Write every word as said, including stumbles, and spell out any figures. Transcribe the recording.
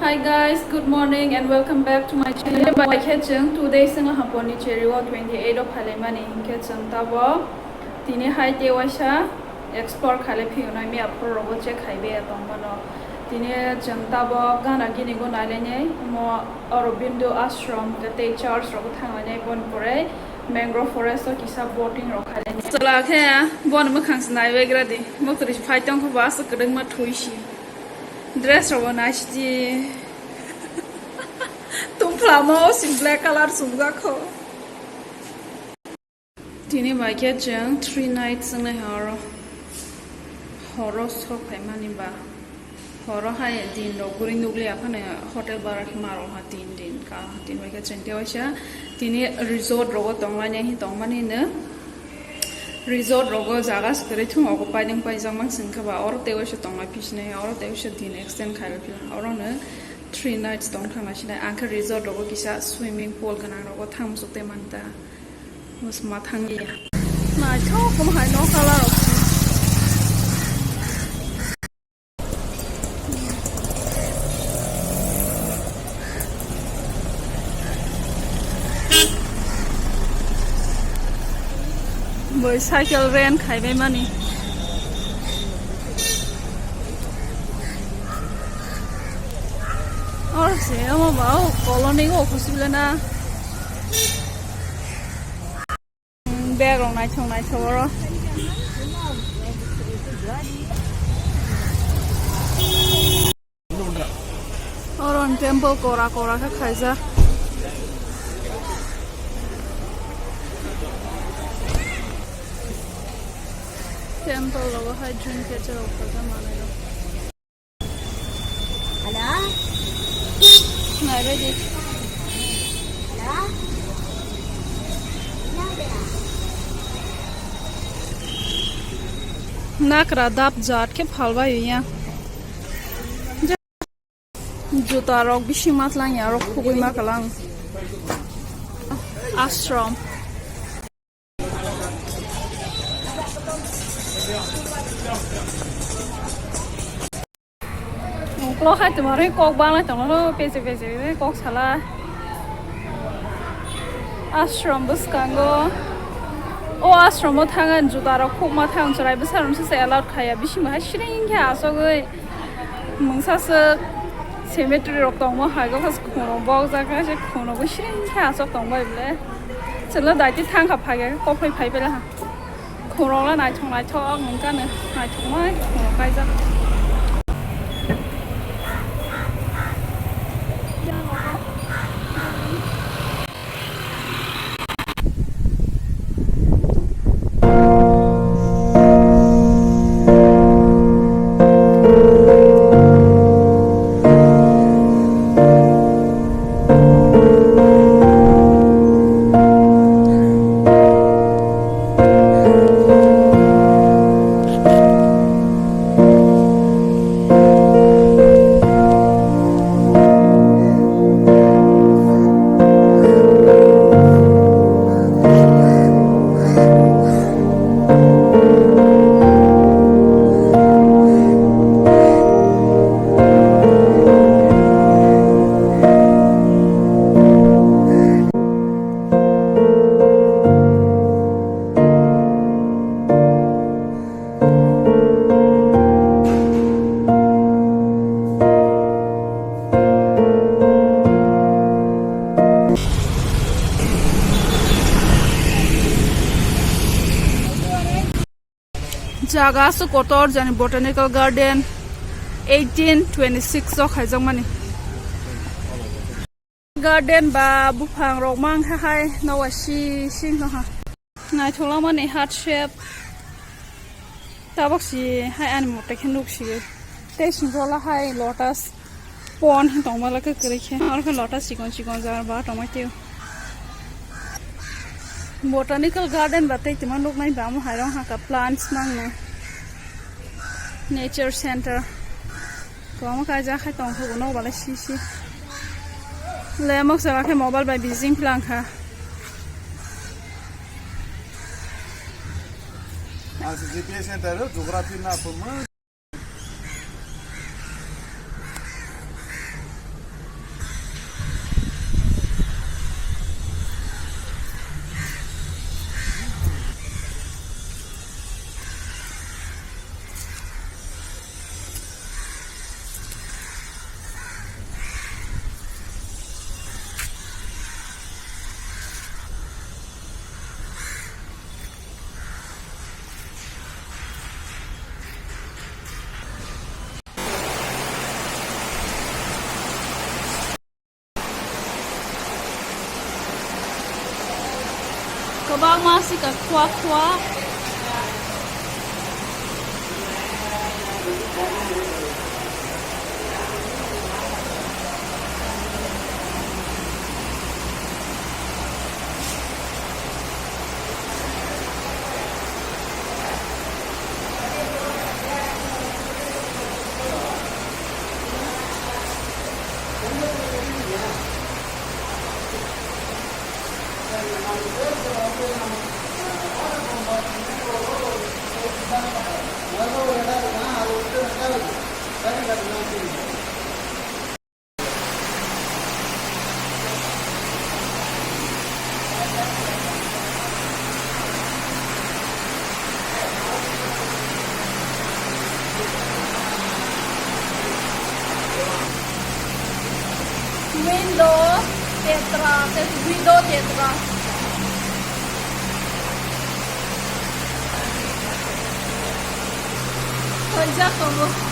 Hi guys, good morning and welcome back to my channel. Bai khe chwng two days wngkha Pondicherry o twenty eight o phailaimani, hinkhe chwng tabok tini hai tei waisa explore khailai phiyonai, miya phuru rogo check khai baiya tongmano. Tini chwng tabok gana gini go nailainai mo Aurobindo Ashram tei church rogo thanglainai, boni pore mangrove forest o kisa boating rok khailai. Chwla khe boni mwkhang se naibagra di. Muktrwi se phai tongkha ba aswk kwdwngma thwi si. Dress rok bo naisidi. Tungphla mo si black color chumjak kho. Tini bai khe chwng three nights wngnai ha oro. Horo sok phaimani ba. Horo hai din rok guri nukliya phano hotel bara khe ma rok ha tin din ka tin bai khe chwng tei waisa tini resort rogo tonglainai hi tongmani no. Resort rogo jaga se kwrwi thung ogo paiding paijak mang sing kha ba oro tei waisa tonglai phi sinai oro tei waisa din extend khai rw phi oro no three nights tong thang lai sinai ang khe resort rogo kisa swimming pool gwnang rogo thang musuk tei manta. Musma thangya. Naithok koma hai no color rok. Boi cycle rent khai bai mani. Or se omo ba o colony o khusi bile na. Bag rok naithok naithok oro. Oro ni temple kora kora khe khaijak. Temple rogo hai dream catcher rok khaijak manwi rok. Hello? Nai bai di. Hello? Nakra dap jat khe phalbai ya. Juta rok bisi matlang ya, rok khugui ma kalang. Ashram. Uklok hai tongmarwi kok banglai tongmano, pese pese kok sala. Ashram bwskango. O ashram o thangani juda rok khukma thang chwrai bwsa rok se allowed khaya, bising bahai siring khe asogwi. Mungsa se cemetery rok tongmo hai, kok khas khungrok bokjak khe se khungrok bo siring khe asok tongbai bole. Chwla daiti thang kha phai khe kophoi phai bela ha. Khungrok la naithok naithok wng kha no, naithok mai khungrok kaijak. Jaga aswk kotor jani Botanical Garden eighteen twenty six o khaijakmani. Garden ba buphang rok mang kha hai nogo si sing tong kha. Naithok langmani heart shape. Tabok si hai ani mote khe nuk si. Tei sing tola hai lotus pond hin tongma la kwrwi khe. Oro khe lotus chikon chikon jar ba tongma teo. Botanical garden ba tei tongma nuknai ba omo hai rong hakha plants nangna. Nature center. Kwbangma kaijak khai tong khe bo nok balai si si. Le moksa khe mobile bai busy wng phlang kha. Ang se G P S center o geography na phunma. Bangma si ka khua khua. Window tetra, te window tetra. Khaijak tongo.